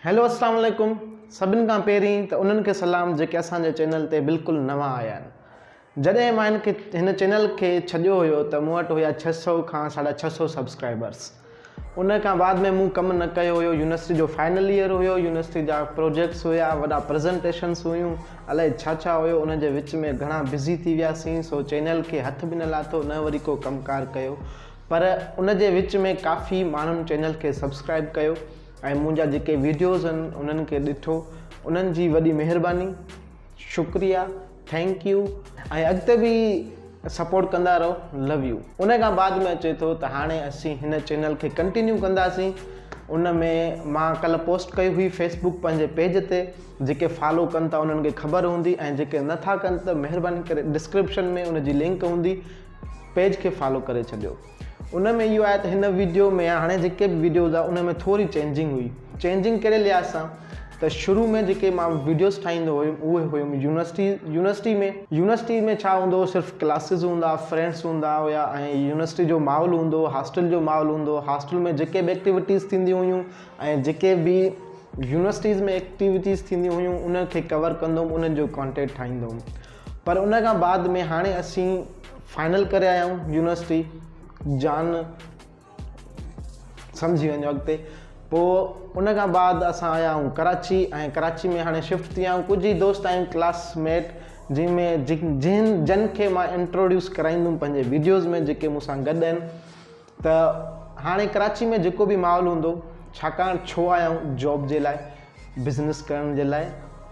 Hello اسلام عليڪم سڀن کان پهرين ته انهن کي سلام جيڪي اسان جي چينل تي بلڪل نوان آيا آهن جڏهن مان هن کي هن چينل کي ڇڏيو هيو ته مون وٽ هيا 600 کان 650 سبسڪرائبرس ان کان بعد ۾ مون ڪم نه ڪيو هيو يونيورسٽي جو فائنل ايئر هيو يونيورسٽي جا پروجيڪٽس هيا وڏا پريزنٽيشنس هيون الائي ڇا ڇا هيو ان جي وچ ۾ گهڻا بزي ٿي وياسين سو چينل کي هٿ به نه لاٿو نه وري ڪو ڪم ڪار ڪيو پر ان جي وچ ۾ ڪافي ماڻهن چينل کي سبسڪرائب ڪيو ۽ منهنجا جيڪي ويڊيوز آهن انهن کي ڏٺو انهن جي وڏي مهرباني شڪريا thank you ۽ اڳتي به سپورٽ ڪندا رهو لو يو ان کان بعد ۾ اچي ٿو ته هاڻي اسين هن چينل کي ڪنٽينيو ڪنداسين ان ۾ مان ڪلهه پوسٽ ڪئي هئي فيسبوڪ پنهنجي پيج تي جيڪي فالو ڪن ٿا انهن کي خبر هوندي ۽ جيڪي نٿا ڪن ته مهرباني ڪري ڊسڪرپشن ۾ ان جي لنڪ هوندي پيج کي فالو ڪري ڇڏيو ان ۾ اهو آهي ته هن ويڊيو ۾ يا هاڻي جيڪي به ويڊيوز آهي ان ۾ ٿوري چينجنگ هئي چينجنگ ڪهڙي لحاظ سان ته شروع ۾ جيڪي مان ويڊيوز ٺاهيندو هيم اهي هيم يونيورسٽي يونيورسٽي ۾ يونيورسٽي ۾ ڇا هوندو هو صرف ڪلاسز هوندا فرينڊس هوندا هيا ۽ يونيورسٽي جو ماحول هوندو هو هاسٽل جو ماحول هوندو هو هاسٽل ۾ جيڪي به ايڪٽيوٽيز ٿينديون هيون ۽ جيڪي به يونيورسٽيز ۾ ايڪٽيوٽيز ٿينديون هيون ان کي ڪور ڪندو هيم انهن جو ڪانٽينٽ ٺاهيندو هيم پر ان کان بعد ۾ هاڻي اسين فائنل ڪري آيا آهيون يونيورسٽي جان سمجهي وڃو اڳتي پوء ان کان بعد اسان آيا آهيون ڪراچي ۽ ڪراچي ۾ هاڻي شفٽ ٿي ويا آهيون ڪجهه ئي دوست آهيون ڪلاس ميٽ جنهن ۾ جن جن کي مان انٽروڊيوس ڪرائيندم پنهنجي ويڊيوز ۾ جيڪي مون سان گڏ آهن ته هاڻي ڪراچي ۾ جيڪو به ماحول هوندو ڇاڪاڻ ڇو آيا آهيون جاب جي لاء بزنس ڪرڻ جي لاء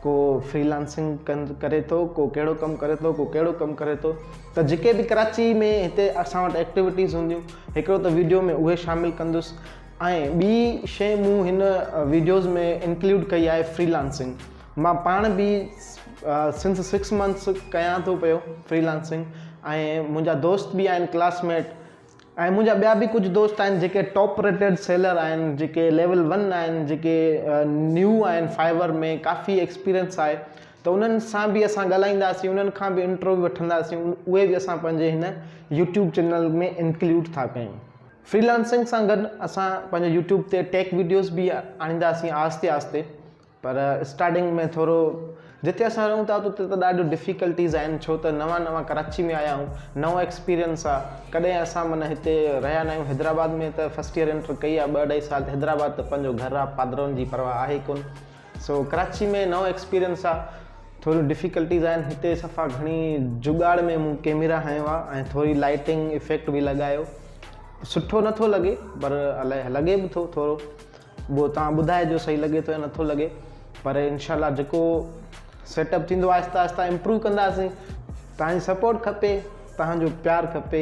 ڪو فري لانسنگ ڪري ٿو ڪو ڪهڙو ڪم ڪري ٿو ڪو ڪهڙو ڪم ڪري ٿو ته جيڪي به ڪراچي ۾ هتي اسان وٽ ايڪٽيوٽيز هونديون هڪڙو ته ويڊيو ۾ اهي شامل ڪندس ۽ ٻي شي مون هن ويڊيوز ۾ انڪلوڊ ڪئي آهي فري لانسنگ مان پاڻ به سنس 6 منٿس ڪيان ٿو پيو فري لانسنگ ۽ منهنجا دوست به آهن ڪلاس ميٽ ۽ منهنجا ٻيا به ڪجهه دوست آهن جيڪي ٽاپ ريٽيڊ سيلر آهن جيڪي ليول ون آهن جيڪي نيو آهن فائيور ۾ ڪافي ايڪسپيرينس آهي ته انهن سان به اسان ڳالهائينداسين انهن کان به انٽرويو وٺنداسين اهي به اسان پنهنجي هن يوٽيوب چينل ۾ انڪلوڊ ٿا ڪيون فري لانسنگ سان گڏ اسان پنهنجي يوٽيوب تي ٽيڪ ويڊيوز به آڻينداسين آهستي آهستي پر اسٽارٽنگ ۾ ٿورو جتي اسان رهون ٿا اتي ته ڏاڍيون ڊفيڪلٽيز آهن ڇو ته نوان نوان ڪراچي ۾ آيا آهيون نئون ايڪسپيرينس آ ڪڏهن اسان معنيٰ هتي رهيا نه آهيون حيدرآباد ۾ ته فرسٽ ايئر انٽر ڪئي آ ٻه اڍائي سال حيدرآباد ته پنهنجو گهر آ پادرن جي پرواهه آهي ڪون سو ڪراچي ۾ نئون ايڪسپيرينس آ ٿوريون ڊفيڪلٽيز آهن هتي صفا گهڻي جگاڙ ۾ مون ڪيميرا هنيو آ ۽ ٿوري لائٽنگ افيڪٽ به لڳايو سٺو نٿو لڳي پر الائي لڳي به ٿو ٿورو اهو توهان ٻڌائجو صحيح لڳي ٿو يا نٿو لڳي پر انشاء الله جيڪو سيٽ اپ ٿيندو آهستي آهستي امپروو ڪنداسين توهان جي سپورٽ کپي توهان جو پيار کپي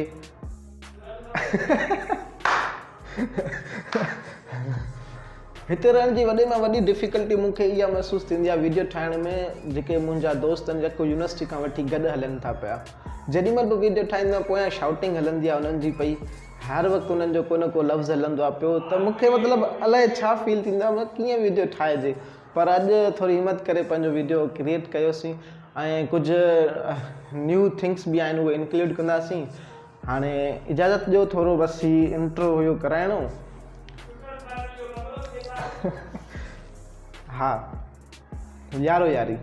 هتي رهڻ جي وڏي ۾ وڏي ڊفيڪلٽي مون کي اها محسوس ٿيندي آهي ويڊيو ٺاهڻ ۾ جيڪي منهنجا دوست آهن جيڪو يونيورسٽي کان وٺي گڏ هلن ٿا پيا جيڏي مهل به ويڊيو ٺاهيندو آهيان پويان شائوٽنگ هلندي آهي انهن جي پئي هر وقت انهن جو ڪو نه ڪو لفظ هلندو آهي پيو ته مون کي مطلب الائي ڇا فيل ٿيندو آهي مطلب ڪيئن ويڊيو ٺاهجي پر اڄ ٿوري همت ڪري پنهنجو ويڊيو ڪريئيٽ ڪيوسين ۽ ڪجهه نيو ٿنگس به آهن اهي انڪلوڊ ڪنداسين هاڻي اجازت ڏيو ٿورو بس هي انٽرو هيو ڪرائڻو ها يارو ياري.